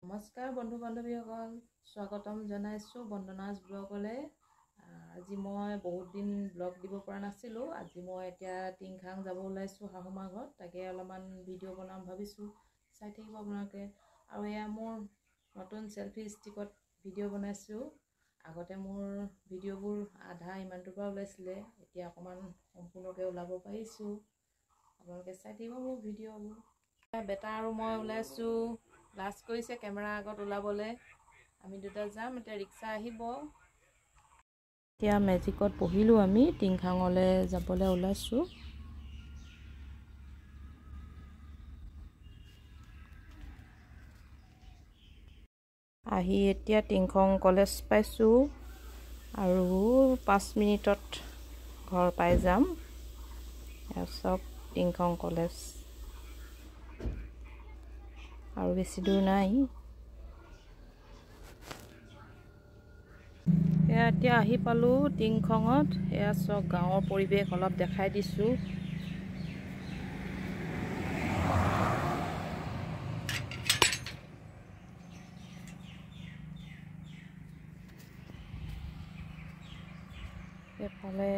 নমস্কাৰ বন্ধু বান্ধৱীসকল, স্বাগতম জনাইছোঁ বন্দনাজ ব্লগলৈ। আজি মই বহুত দিন ব্লগ দিব পৰা নাছিলোঁ। আজি মই এতিয়া টিংখাং যাব ওলাইছোঁ শাহুমা ঘৰত, তাকে অলপমান ভিডিঅ' বনাম ভাবিছোঁ, চাই থাকিব আপোনালোকে। আৰু এয়া মোৰ নতুন চেলফি ষ্টিকত ভিডিঅ' বনাইছোঁ। আগতে মোৰ ভিডিঅ'বোৰ আধা ইমানটোৰ পৰা ওলাইছিলে, এতিয়া অকণমান সম্পূৰ্ণকৈ ওলাব পাৰিছোঁ। আপোনালোকে চাই থাকিব মোৰ ভিডিঅ'বোৰ। বেটা আৰু মই ওলাইছোঁ, লাজ কৰিছে কেমেৰা আগত ওলাবলৈ। আমি দুটা যাম, এতিয়া ৰিক্সা আহিব। এতিয়া মেজিকত বহিলোঁ, আমি টিংখাঙলৈ যাবলৈ ওলাইছোঁ। আহি এতিয়া টিংখং কলেজ পাইছোঁ আৰু 5 মিনিটত ঘৰ পাই যাম। চব টিংখং কলেজ, আৰু বেছি দূৰ নাই। এয়া এতিয়া আহি পালোঁ টিংখঙত। এয়া চব গাঁৱৰ পৰিৱেশ অলপ দেখাই দিছোঁ। এইফালে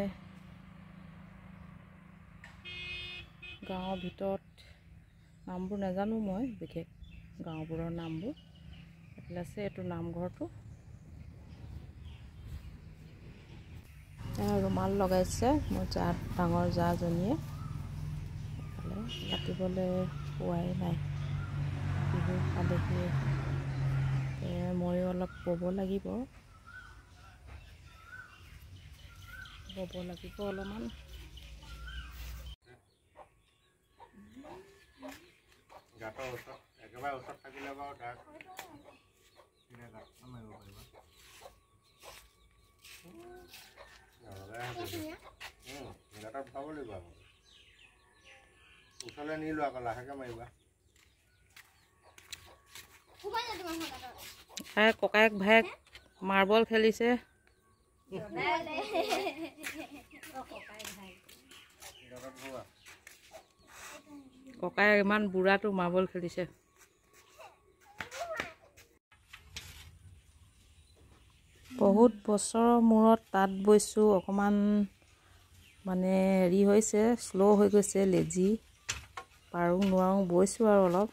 গাঁৱৰ ভিতৰত নামবোৰ নাজানো মই বিশেষ, গাঁওবোৰৰ নামবোৰ। এইফালে আছে এইটো নামঘৰটো। ৰুমাল লগাইছে মোৰ জা, ডাঙৰ জাজনীয়ে। এইফালে কাটিবলৈ পোৱাই নাই, বিহু পালেহি, ময়ো অলপ ব'ব লাগিব, ব'ব লাগিব অলপমান। গাঁতৰ ওচৰত, একেবাৰে ওচৰত থাকিলে বাৰু দাগ গাঁত মাৰিব পাৰিবা। গাঁতত ভৰাব লাগিব আকৌ, ওচৰলৈ নিলো আকৌ, লাহেকৈ মাৰিবা। ককায়েক ভায়েক মাৰ্বল খেলিছে। ককায়েক ইমান বুঢ়াটো মাৰ্বল খেলিছে। বহুত বছৰৰ মূৰত তাঁত বৈছোঁ, অকণমান মানে হেৰি হৈছে, শ্ল' হৈ গৈছে, লেজি, পাৰোঁ নোৱাৰোঁ বৈছোঁ আৰু অলপ।